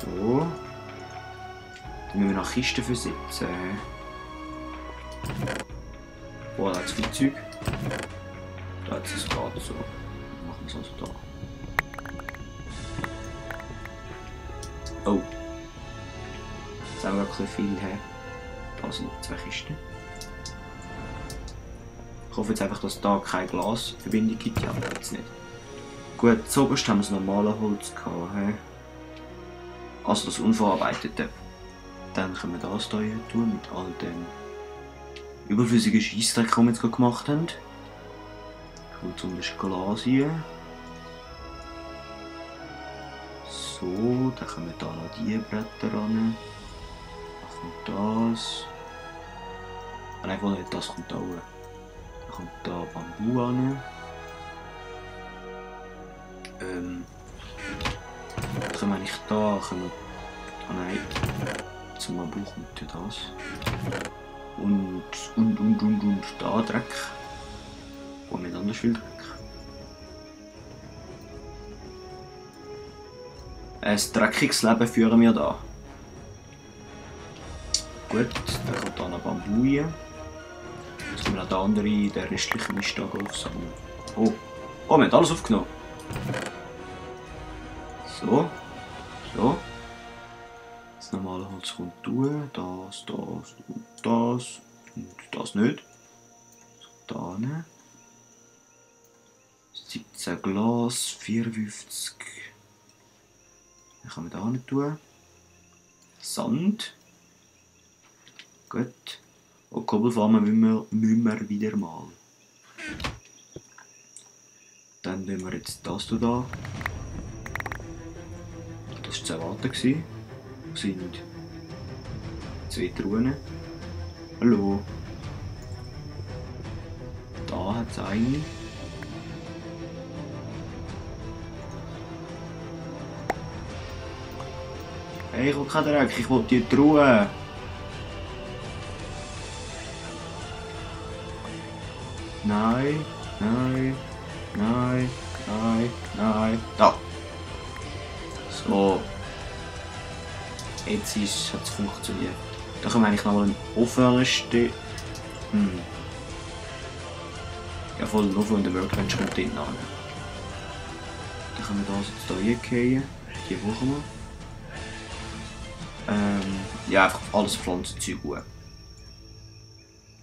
So. Dann müssen wir nach Kisten versetzen. Boah, da hat es viel Zeug. Da hat es gerade so. Dann machen wir es also da. Oh. Das ist auch wirklich viel. Da sind 2 Kisten. Ich hoffe jetzt einfach, dass da keine Glasverbindung gibt. Ja, aber jetzt nicht. Gut, zuoberst haben wir das normale Holz gehabt. Also das unverarbeitete. Dann können wir das hier tun mit all dem überflüssigen Scheissdreck, den wir jetzt gerade gemacht haben. Ich hole zum Beispiel Glas hier. So, dann können wir da noch diese Bretter ran. Dann kommt das. Ah nein, nicht, das kommt da oben. Dann kommt da Bambu ran. Dann können wir eigentlich da. Ah nein. Zum Bambu kommt ja das. Und da Dreck. Wo nicht anders viel Dreck. Ein dreckiges Leben führen wir da. Gut, dann kommt da noch Bambu rein. Jetzt können wir noch den anderen, den restlichen Mist aufsammeln. Oh, wir haben alles aufgenommen. So. Das normale Holz kommt durch. Das und das nicht. So, da hin. 17 Glas, 54. Dann können wir da hin tun. Sand. Gut. Und Kobbelfarmen müssen wir wieder mal. Dann nehmen wir jetzt das hier da. Das war zu erwarten. Das sind 2 Truhen. Hallo. Da hat es eine. Hey, ich will keinen Dreck, ich will die Truhe. Nein. Da. So. Jetzt hat es funktioniert. Da können wir eigentlich nochmal einen Ofen stehen. Ja, voll einen Ofen und der Workbench kommt dort an. Dann können wir das jetzt hier reingehen. Die brauchen wir. Ja, einfach alles Pflanzenzeug gut.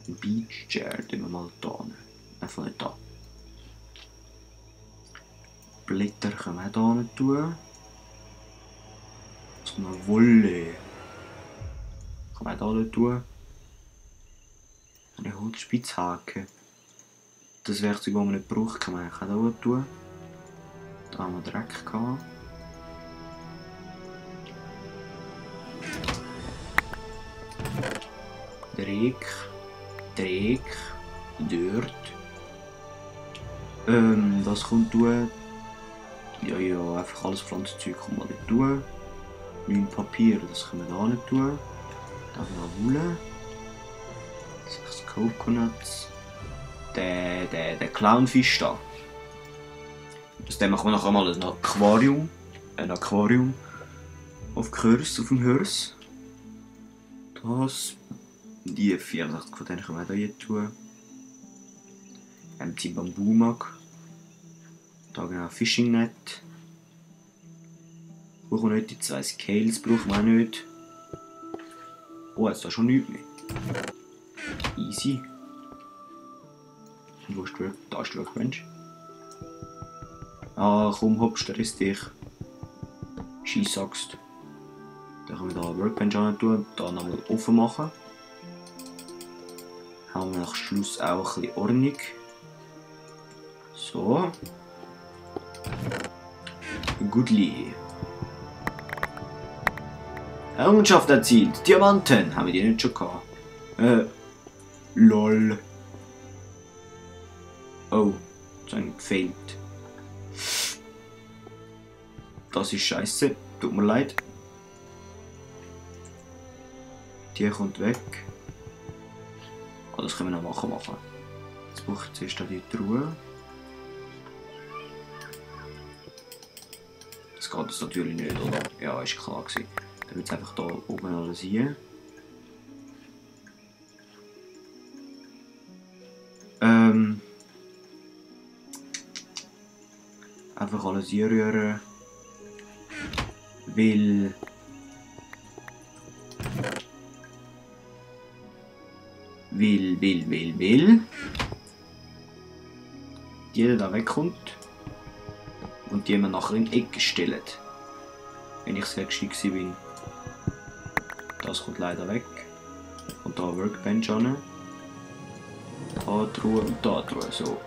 Ein Beach Chair tun wir mal da hin. Einfach nicht da. Blätter können wir auch hier hin tun. So eine Wolle. Kann man auch hier tun. Eine Holzspitzhake. Das Werkzeug, das man nicht braucht, kann man auch hier tun. Da haben wir Dreck gehabt. Dreck, Dirt. Das kommt tun. Ja, einfach alles Pflanzenzeug kann man nicht tun. 9 Papier, das können wir da nicht tun. Dann noch Wolle. 6 Coconuts. Der Clownfisch da. Aus dem machen wir nachher mal ein Aquarium. Ein Aquarium. Auf dem Hörs. Das. Die 84 von denen können wir hier tun. Empty Bambu mag. Da genau Fishing Net. Brauchen wir nicht, die 2 Scales brauchen wir auch nicht. Oh, jetzt da schon nichts mehr. Easy. Und wo ist der? Da ist der Workbench. Ah, komm, hopp, stress dich. Scheissaxt. Dann können wir da Workbench an tun, da nochmal offen machen. Haben wir nach Schluss auch ein bisschen Ordnung. So. Gutli. Errungenschaft erzielt. Diamanten. Haben wir die nicht schon gehabt? Lol. Oh. So ein gefailt. Das ist scheiße. Tut mir leid. Die kommt weg. Oh, das können wir noch machen. Jetzt brauche ich zuerst die Truhe. Das geht das natürlich nicht, oder? Ja, ist klar gewesen. Dann wird es einfach da oben analysieren. Einfach alles einrühren. Weil jeder da wegkommt und die man nachher in die Ecke stellt. Wenn ich sehr geschickt bin. Das kommt leider weg. Und da Workbench an. Da Truhe und da Truhe. So.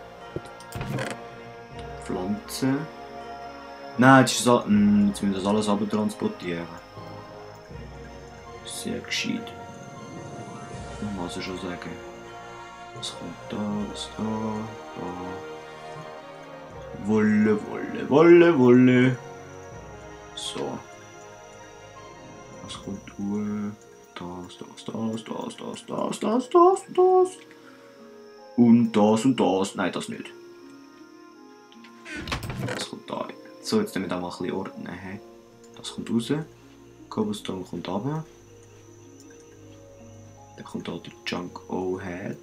Pflanzen. Nein, jetzt, jetzt müssen wir das alles abtransportieren. Sehr gescheit. Muss ich schon sagen. Was kommt da, was da, da. Wolle, Wolle, Wolle, Wolle. So. Was kommt da? Das. Und das und das. Nein, das nicht. Das kommt da. So, jetzt nehmen wir da mal ein bisschen ordnen. Das kommt raus. Cobblestone kommt runter. Dann kommt da der Junk O-Head.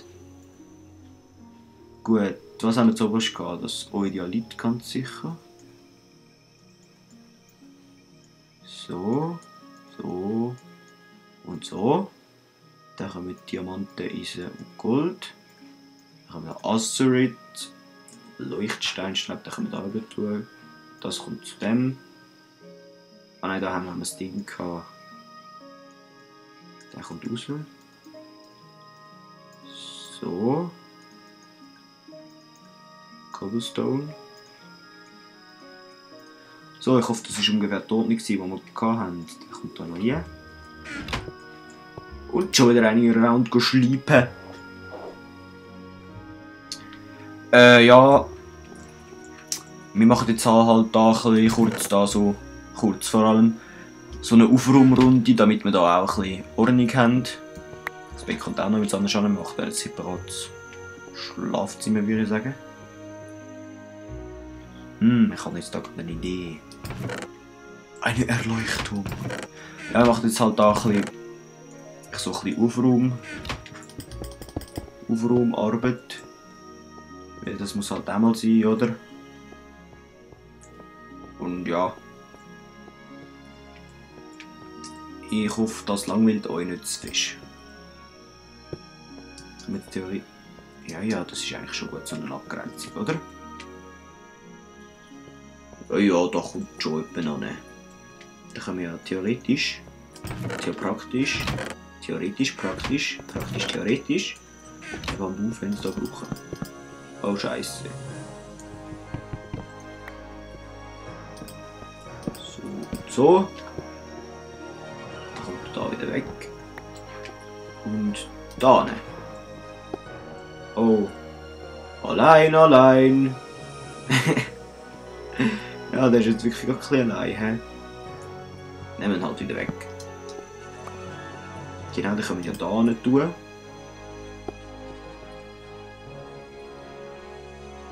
Gut, was haben wir zuoberst gehabt? Das Oidialit ganz sicher. So, so und so. Dann kommen Diamanten, Eisen und Gold. Dann haben wir Azerit, Leuchtstein, den können wir da rüber tun. Das kommt zu dem. Ah nein, da haben wir das Ding gehabt. Der kommt raus. So. Cobblestone. So, ich hoffe, das war ungefähr die Ordnung, die wir hatten. Der kommt da noch hier. Und schon wieder eine Round schleipen. Ja. Wir machen jetzt halt da ein bisschen kurz, da so kurz vor allem, so eine Aufraumrunde, damit wir da auch ein bisschen Ordnung haben. Das Bett kommt auch noch mit anders an, wir machen ein separates Schlafzimmer, würde ich sagen. Ich habe jetzt da gerade eine Idee. Eine Erleuchtung. Ja, wir machen jetzt halt da ein bisschen Aufraumarbeit. Weil das muss halt auch mal sein, oder? Und ja. Ich hoffe, das langweilt euch nicht zu fest. Mit Theorie. Ja, das ist eigentlich schon gut, so eine Abgrenzung, oder? Ja, da kommt schon jemand an. Da können wir ja theoretisch, praktisch, theoretisch, theoretisch den Bambufenster brauchen. Oh Scheiße. So. Dann kommt da wieder weg. Und da. Oh. Allein. Ja, der ist jetzt wirklich ein bisschen allein. He? Nehmen wir halt wieder weg. Genau, den können wir ja da nicht tun.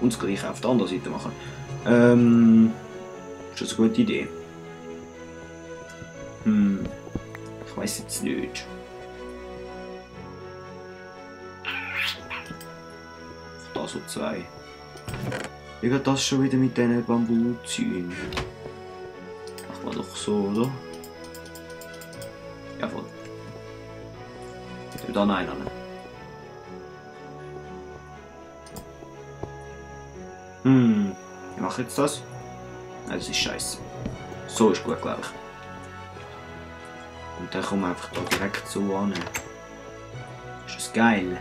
Und das gleiche auf der anderen Seite machen. Ist das eine gute Idee? Ich weiß jetzt nicht. Da so zwei. Wie geht das schon wieder mit diesen Bambuzien? Machen wir doch so, oder? Jawohl. Da nein an. Wie mache ich jetzt das? Nein, das ist scheiße. So ist gut, glaube ich. Und dann kommen wir einfach da direkt so an. Ist das geil?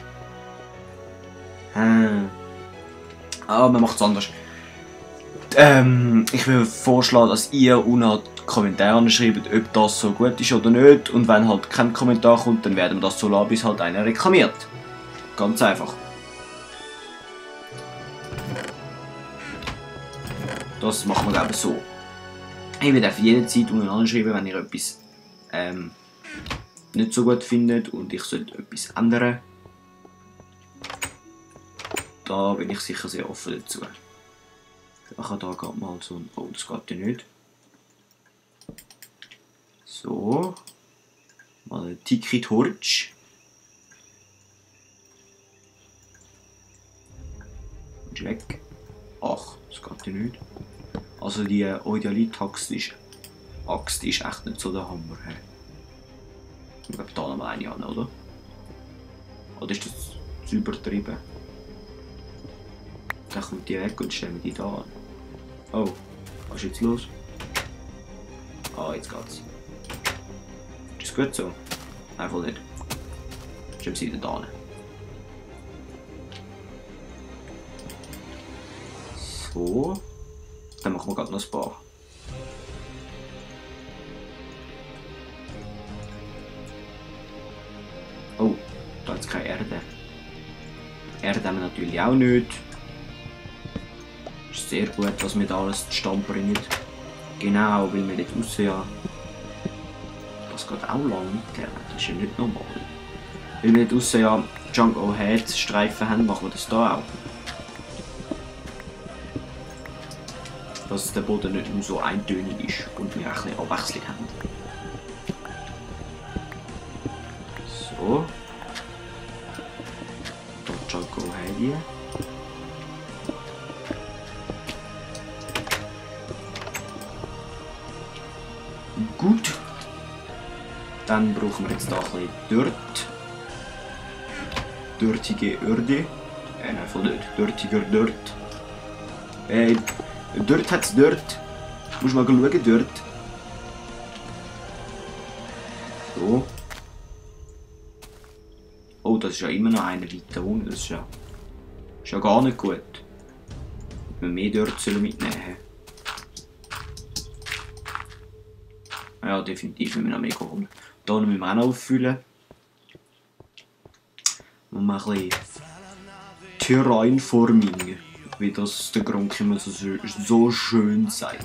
Man macht es anders. Ich würde vorschlagen, dass ihr unten die Kommentare schreibt, ob das so gut ist oder nicht. Und wenn halt kein Kommentar kommt, dann werden wir das so lassen, bis halt einer reklamiert. Ganz einfach. Das machen wir glaube ich so. Ich werde auf jede Zeit unten anschreiben, wenn ihr etwas nicht so gut findet und ich sollte etwas ändern. Da bin ich sicher sehr offen dazu. Ich habe da gerade mal so ein... Oh, das geht ja nicht. So. Mal ein Tiki Torch. Ist weg. Ach, das geht ja nicht. Also die Eudalith-Axt ist echt nicht so der Hammer. Hey. Ich glaube, da nochmal eine an, oder? Oder ist das zu übertrieben? Dann kommt die weg und stellen wir die da an. Oh, was ist jetzt los? Ah, jetzt geht's. Ist das gut so? Einfach nicht. Stellen wir sie wieder da an. So. Dann machen wir gerade noch ein paar. Oh, da hat es keine Erde. Erde haben wir natürlich auch nicht. Ist sehr gut, was wir da alles zustande bringen. Genau, weil wir dort raus ja. Das geht auch lang mit. Das ist ja nicht normal. Weil wir dort raus ja Jungle Head Streifen haben, machen wir das da auch. Dass der Boden nicht nur so eintönig ist und wir ein bisschen Abwechslung haben. So. Da Jungle Head. Gut. Dann brauchen wir jetzt da ein bisschen Dirt. Dürtige Erde. Nein, voll nicht. Dürtiger Dirt. Dort hat es Dirt. Muss mal schauen, Dirt. So. Oh, das ist ja immer noch einer weiter unten. Das ist ja gar nicht gut. Wir mehr Dirt mitnehmen. Ja, definitiv müssen wir noch mehr holen. Hier müssen wir auch noch auffüllen. Und mal ein bisschen Terrainforming, wie das der Gronk immer so schön sagt.